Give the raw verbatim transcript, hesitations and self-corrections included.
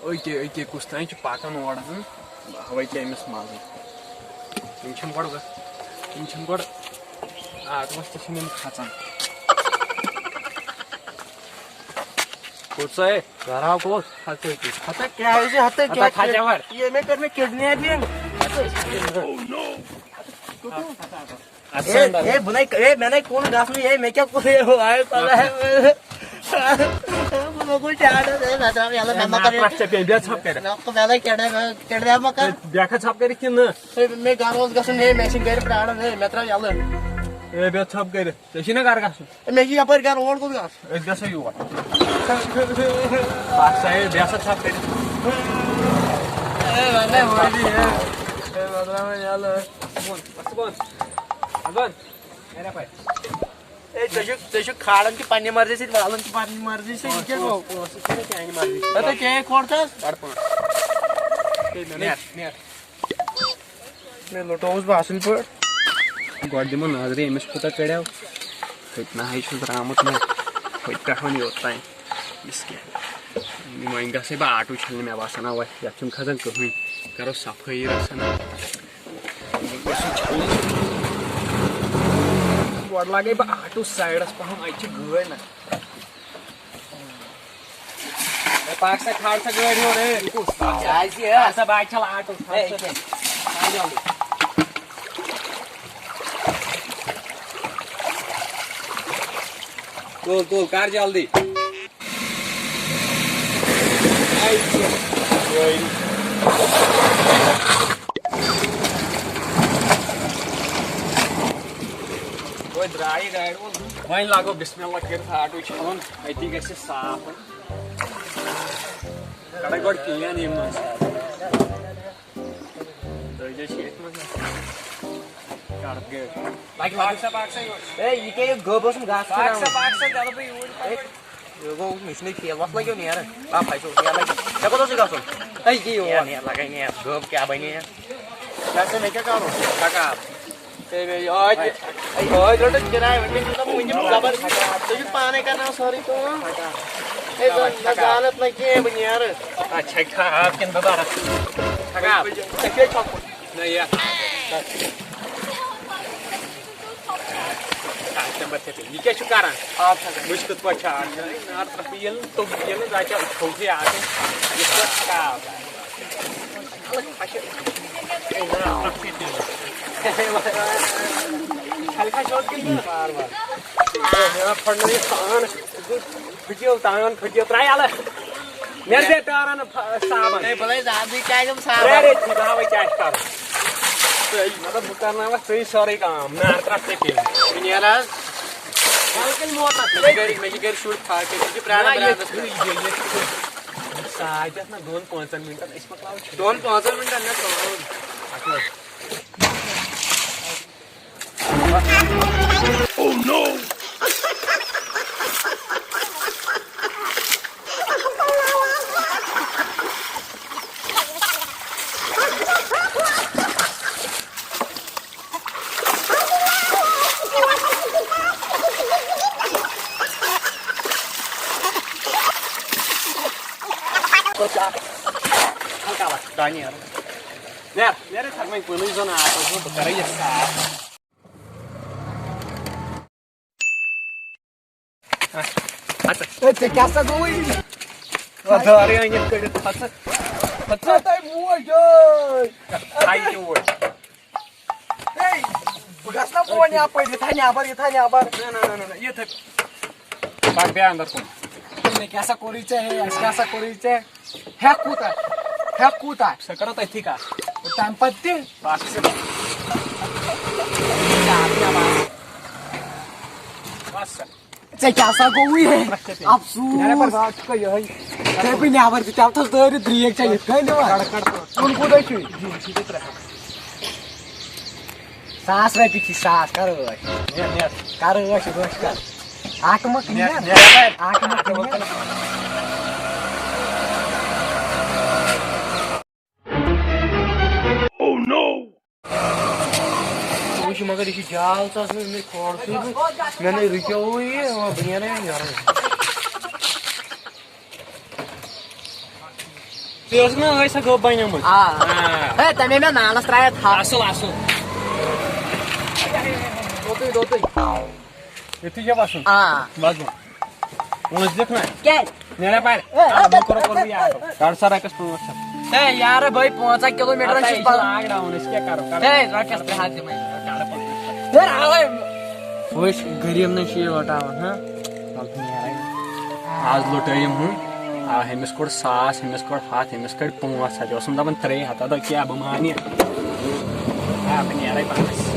أکے أکے کُس تام چھُ پَکان اورٕ، ہٕنٛہ؟ بہٕ ہاوَے ژےٚ أمِس مَزٕ۔ یِم چھِنہٕ گۄڈٕ، یِم چھِنہٕ گۄڈٕ آٹوَس تہِ چھِنہٕ یِم کھَژان۔ کوٚت سا ہے؟ گَرٕ آو کوٚت؟ ہَتہٕ کیٛاہ حظ چھِ؟ ہَتہٕ ہَتہٕ کیٛاہ؟ کھَژ یَوَر۔ یہِ مےٚ کٔر مےٚ کِڈنیپِنٛگ۔ اَتھ اے، اَندَر۔ اے، بہٕ نَے، اے، مےٚ نَے کوٚن گژھنٕے، اے، مےٚ کیٛاہ کوٚر، اے، ہُہ، آے، پَگاہ۔ بہٕ لوٚگُس چاٹَس، اے، مےٚ درٛاو یَلہٕ، مےٚ مہ کَر یہِ۔ نَتہٕ پٮ۪ٹھ ژےٚ پیٚیہِ، بیٚہہ ژھۄپ کٔرِتھ۔ نَتہٕ مےٚ لَگہِ کِڈنیپ، مےٚ کِڈنیپ مہ کَر۔ ژٕ بیٚہکھا ژھۄپ کٔرِتھ کِنہٕ نہٕ؟ اے، مےٚ گَرٕ اوس گژھُن، اے، مےٚ چھِنہٕ گَرِ پرٛاران، اے، مےٚ ترٛاو یَلہٕ۔ اے، بیٚہہ ژھۄپ کٔرِتھ، ژےٚ چھُے نا گَرٕ گژھُن؟ اے، مےٚ چھُ یَپٲرۍ گَرٕ، اور کوٚت گژھُن؟ أسۍ گژھو یور۔ پَکھ سا، ہے، بیٚہہ سا ژھۄپ کٔرِتھ۔ اے، وَلہٕ، وَلہٕ، ہے۔ اے، وَلہٕ، وَلہٕ، یَلہٕ۔ اَتھ بۄن، اَتھ بۄن۔ اَتھ بۄن۔ نیرا پَے۔ اے، ژےٚ چھُکھ، ژےٚ چھُکھ کھالان تہِ پننہِ مرضی سۭتۍ، والان تہِ پننہِ مرضی سۭتۍ، یہِ کیٛاہ گوٚو؟ پونٛسہٕ چھُنہ چانہِ مرضی سۭتۍ۔ ہے، تہٕ چے کھوڑ تَس۔ کَڑ پونٛسہٕ۔ ہے، مےٚ نَے نیر، نیر۔ مےٚ لُٹووُس بہٕ اَصٕل پٲٹھۍ۔ گۄڈٕ دِمو نظرِ أمِس کوٗتاہ کَڑیو۔ فتنہ ہے چھُس درٛامُت مےٚ۔ ہوٚتہِ پٮ۪ٹھ وۄنۍ یوٚت تام۔ یُس کیٛاہ۔ وۄنۍ گژھے بہٕ آٹوٗ چھَلنہِ، مےٚ باسان، اَوَے، یَتھ چھُنہٕ کھَسان کٕہٕنۍ۔ کَرو صفٲیی رَژھا۔ گۄڈٕ لاگے بہٕ آٹوٗ سایڈَس پَہَم، اَتہِ چھِ گٲڑۍ نہ۔ ہے، پَکھ سا، کھار سا گٲڑۍ ہیوٚر، ہے۔ یہِ کُس؟ یہِ آسہِ، ہے۔ کھار سا، بہٕ اَتہِ چھَلہٕ آٹوٗ، کھار ہے، سا۔ یہِ کیٛاہ؟ کھار جلدی۔ تُل، تُل، کر جلدی۔ وۄنۍ درٛایہِ گاڑِ وول۔ وۄنۍ لاگو بسم اللہ کٔرِتھ آٹوٗ چھَلُن، أتی گژھِ صاف۔ کَڑَے گۄڈٕ کِہیٖنۍ یِم منٛز۔ درٛٲجی چھِ ییٚتھۍ منٛز نا۔ کَڑَتھ گٔے۔ باقٕے، باقٕے۔ پَک سا، پَک سا یور۔ ہے، یہِ کیٛاہ، یہِ گٔب ٲسٕم گاسہٕ پَک سا، کھٮ۪ناوان۔ پَک سا، چلو بہٕ یوٗرۍ۔ ہے، یہِ گوٚو، مےٚ چھُنہٕ فیل وَتھ لَگیو نیر۔ آ، پھَسیو، نیر لَگیو۔ ژےٚ کوٚت اوسُے گژھُن؟ ہے، یہِ کیٛاہ یور۔ نیر، نیر، لَگَے نیر۔ گٔب کیٛاہ بَنے؟ کیٛاہ سا، مےٚ کیٛاہ کَرُن؟ پَکا۔ ہے، مےٚ یہِ ٲدۍ، ہے، ٲدۍ رٔٹٕم کِراے، وۄنۍ کیٛاہ چھُکھ دَپان، وٕنہِ چھُکھ زَبر-، ژٕ چھُکھ پانَے کَرناوان سورُے کٲم۔ ژٕ نہ زانَتھ نہ کینٛہہ، بہٕ نیرٕ۔ اَتھ چھَے خراب کِنہٕ بہٕ بَرٕ؟ خراب۔ ژےٚ چھُے چھۄکُن۔ نہ، یہِ۔ اَتھ نمبر تہِ پیٚیہِ۔ یہِ کیٛاہ چھُ کَران؟ آب چھَکان۔ وٕچھ کِتھ پٲٹھۍ چھُ آب چھَکان۔ ہے، نار ترٛٹھ، ییٚلہِ نہٕ توٚگ، ییٚلہِ نہٕ زَچہِ کھوٚو تہِ آب۔ یِتھ پٲٹھۍ چھُکھ آب۔ خلقہ چھوڑ کے نہیں۔ بار بار۔ میرا پھڑنا یہ تان۔ پھٹیو تان، پھٹیو، ترٛاے الگ۔ مےٚ دِ پیاران صابن۔ ہے، بلے زیادٕ کیٛازِ یِم صابن؟ ترٛےٚ ریٚتۍ چھِ، بہٕ ہاوَے کیٛاہ چھِ کَرُن۔ تہٕ مطلب، بہٕ کَرناوَتھ ژٕے سٲرٕے کٲم۔ نار ترٛٹھ ژےٚ پیٚیہِ۔ بہٕ نیرٕ حظ۔ مےٚ چھِ گَرِ، مےٚ چھِ گَرِ شُرۍ فاقے۔ تِم چھِ پرٛاران نہ، یہِ برادَرَس۔ چھُ یہِ، یہِ چھُ ساعتَس نہ دۄن پانٛژَن مِنٹَن۔ أسۍ مۄکلاوو چھُٹی۔ دۄن پانٛژَن مِنٹَن مےٚ کٲم۔ اَتھ منٛز۔ Oh no! ہلکا وقت، دانہِ نیرو۔ نیر، نیر، ژٕ وۄنۍ کُنُے زوٚن آٹَس منٛز، بہٕ کَرٕ یہِ صاف۔ اچھا۔ اے، ژےٚ کیٛاہ سا گوٚوُے؟ آ، دارِ أنِتھ کٔڑِتھ، کھژ۔ کھژ۔ ژےٚ تۄہہِ موج، اے۔ ہاے، یوٗر۔ ہے، بہٕ گژھٕ نا بہٕ وۄنۍ یَپٲرۍ، یہِ تھاو نٮ۪بر، یہِ تھاو نٮ۪بر۔ نہ، نہ، نہ، نہ، نہ، یِتھَے۔ پَکھ بیٚیہِ اَندَر کُن۔ مےٚ کیٛاہ سا کوٚرُے ژےٚ، ہے، اَسہِ کیٛاہ سا کوٚرُے ژےٚ؟ ہٮ۪کھ کوٗتاہ؟ ہٮ۪کھ کوٗتاہ؟ سۄ کَرو تٔتھی کَتھ۔ تَمہِ پَتہٕ تہِ؟ پَکھ ژٕ۔ بَس سا۔ ژےٚ کیٛاہ سا گوٚوُے ہے؟ اچھا، ٹھیٖک۔ افسوٗس۔ یارٕ، پَتہٕ راتھ چھُکھ یِہوٚے۔ ژےٚ بہٕ نٮ۪بر تہِ ترٛاوتھَس دٲرِتھ، درٛیگ ژےٚ یِتھ کٔنۍ دِوان۔ کَڑ، کَڑ، کَڑ۔ کُن کوٗتاہ چھُے؟ ساس رۄپیہِ چھی، ساس، کَر ٲش؟ نیر، نیر۔ کَر ٲش، ٲش کَر۔ اَکھ مَکھ نیر، نیر۔ نیر۔ اَکھ مَکھ نیر۔ Oh no! وٕچھ، مگر یہِ چھُ جال ژٕ آسان أنٛدرۍ کھولسٕے بہٕ۔ مےٚ نَے رُکیووُے یہِ، وۄنۍ بہٕ نیرَے وۄنۍ گَرَے۔ تُہۍ ٲسِو نا أسۍ سا گوٚو بنیومُت۔ آ۔ آ۔ ہے، تَمے مےٚ نالَس ترٛایَتھ ہَتھ۔ اَصٕل، اَصٕل۔ دوٚتُے، دوٚتُے۔ ییٚتھی چھےٚ وَسُن۔ آ۔ بَس وۄنۍ۔ پونٛسہٕ دِکھ نا۔ کیٛازِ؟ نیرا پَر۔ ہے، آ، ہے، بہٕ کَرو ہے، کوٚرمُت یاد۔ ہے، کَڑ سا رَکَس پانٛژھ ہَتھ۔ ہے، یارٕ، بٔے پانٛژھ ہَتھ کِلوٗ میٖٹر ہَتھ چھُس ہے، یہِ چھُ پَکان۔ لاک ڈاوُن، أسۍ کیٛاہ کَرو؟ کَڑ۔ ہے، رۄپیَس ترٛےٚ ہَتھ دِمَے۔ کَڑ پانٛژھ ہَتھ۔ ہے، آوَے۔ وٕچھ، غریٖب نہ چھُ یہِ لۄٹاوان، ہاں؟ وَلہٕ تہٕ نیرَے۔ آز لوٚٹٲیِم ہُہ۔ آ، ہُمِس کوٚڑ ساس، ہُمِس کوٚڑ ہَتھ، ہُمِس کٔڑۍ پانٛژھ ہَتھ۔ یہِ اوسُم دَپان ترٛےٚ ہَتھ، اَدٕ کیٛاہ بہٕ مانہٕ یہِ؟ آ، بہٕ نیرَے پانَس۔